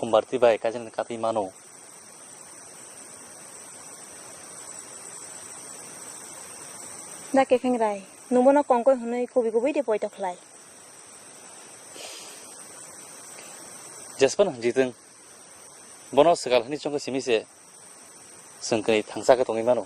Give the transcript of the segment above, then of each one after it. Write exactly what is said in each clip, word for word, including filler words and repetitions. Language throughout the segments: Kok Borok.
Kumbarti bai kaijaknai katwi mano. Da Kepheng Rai, nwng bono kongkoi hwnwi kubui kubui de poito khlai. Jespan hwnjitwng, bono swkal hwnwi chongkha simi se. Chwng kwnwi thangsa khe tongwi mano.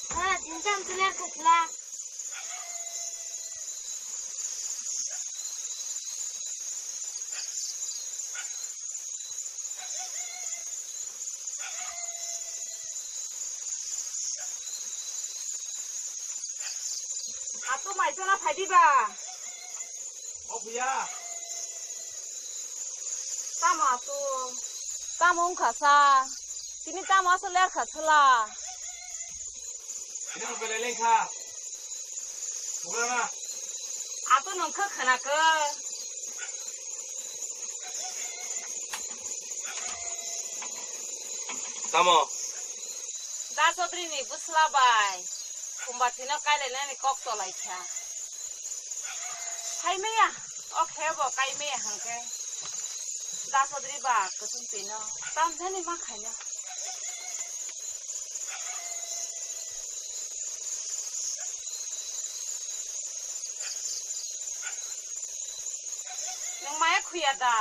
Ah, jinjang tular kukla. Ato mai chana phai di ba. O bhiya. Tamo ato. Tamo wngkha sa. Tini tamo aswk ler kha sala. Ini belai lengkha. Bukan na. Ato nungkha khana khe. Tamo. Da Chaudhary ni bwsla bai. Khumbathwino kailainani kok cholaikha. Hai maya, o khe bo kai maya hwnkhe. Da Chaudhary ba kwchwng twino tamjani ma khaina. Nwng maya khuya da?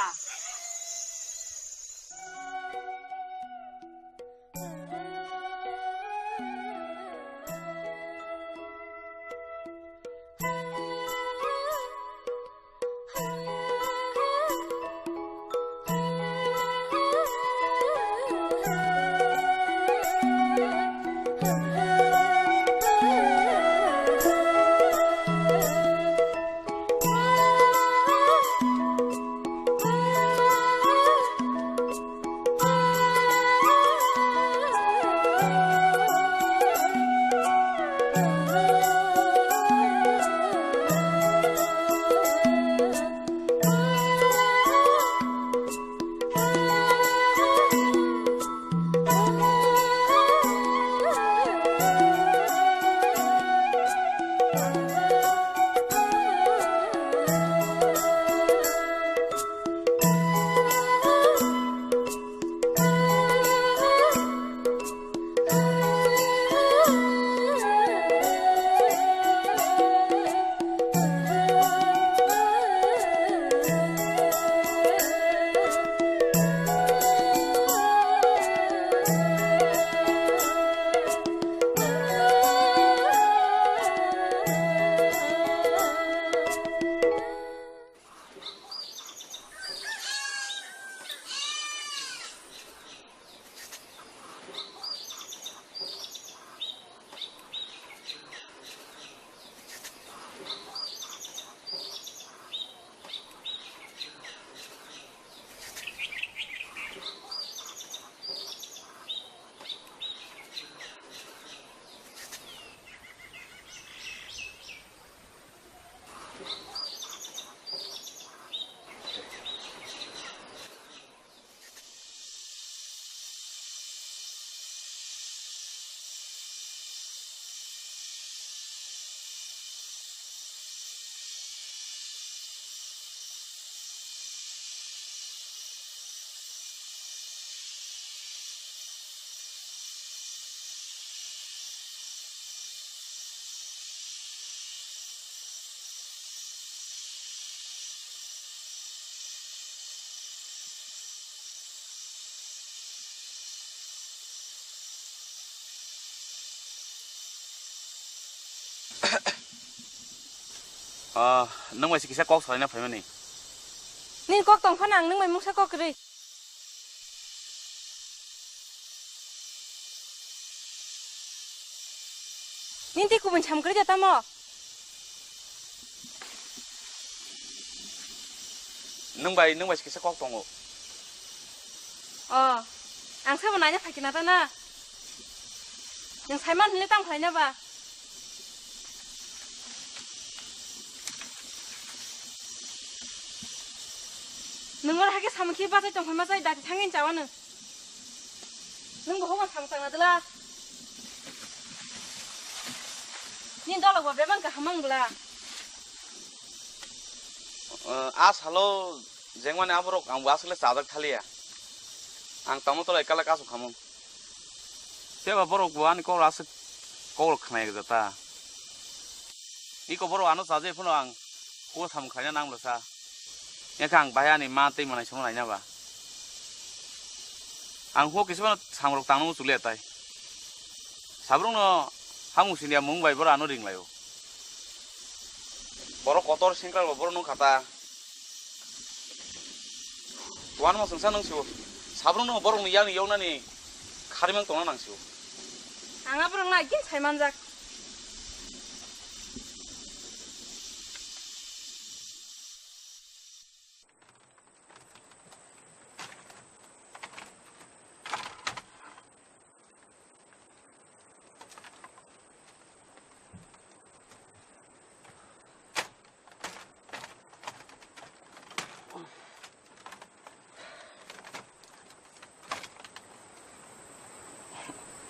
Ah, nwng bai se kisa kok salaina phaimani. Nini kok tong phano ang nwng bai mungsa kok kwrwi. Nini tei kubun sam kwrwi da tamo? Nwng bai, nwng bai se kisa kok tongo. O, ang sabo naina phaikhe na ta na? Nwng saiman hinle tang phlaina ba? Nwng oro hakhe samung khe bachai tongphai ma chai dati thangwi chawa nwng. Nwng bo hokon samung changna dwla. Nini dolok bo bebak kaham mang bwla. A salo jengmani aborok ang bo aswkle chajak thaliya. Ang tamo tolai kala kasu khamung. Teba borok bo ani kok aswk kok khwnai jata. Iko borok ano chaje phano ang kok samung khlaina nang bwsa. Yakha ang bahai ani ma tei manai somo naina ba. Ang ho kisima samrok tangno muchuli atai. Sabrung no Ang usini ya mung bai boro ano ring laio. Boro kotor sengkral bo boro nung khata. Tuan mo sengsa nung siu. Sabrung nung borok ni yang yau nani kharimang tongna nang siu. Ang aborok na gin sai manjak.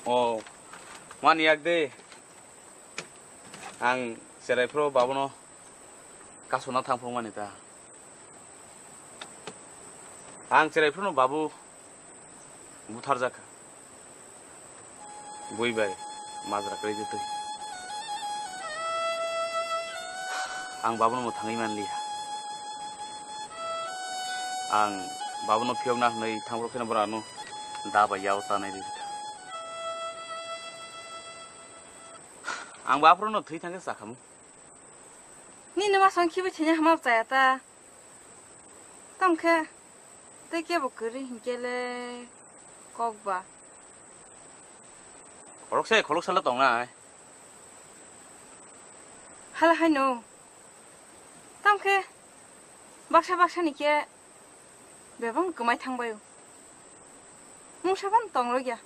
O, mani yak de. Ang cherai phro babono kasuna thang phung mani ta. Ang cherai phro no babu butharjak. Bui bai majra kwrwi jotwi. Ang babono mwthangwi manliya. Ang babono phiyokna hwnwi thangphuru kheno borano da bai yao tanai rwkha. Ang baphuru no thwi thangkhe chakhamu. Nini masong khibi thini hama chaya ta. Tamo khe tei kebo kwrwi hinkhe le kok ba. Khoroksa khoroksa le tongnai. Hala haino. Tamo khe baksa baksa ni khe bebak kwmai thangbaio. Mungsa phano tongrokya.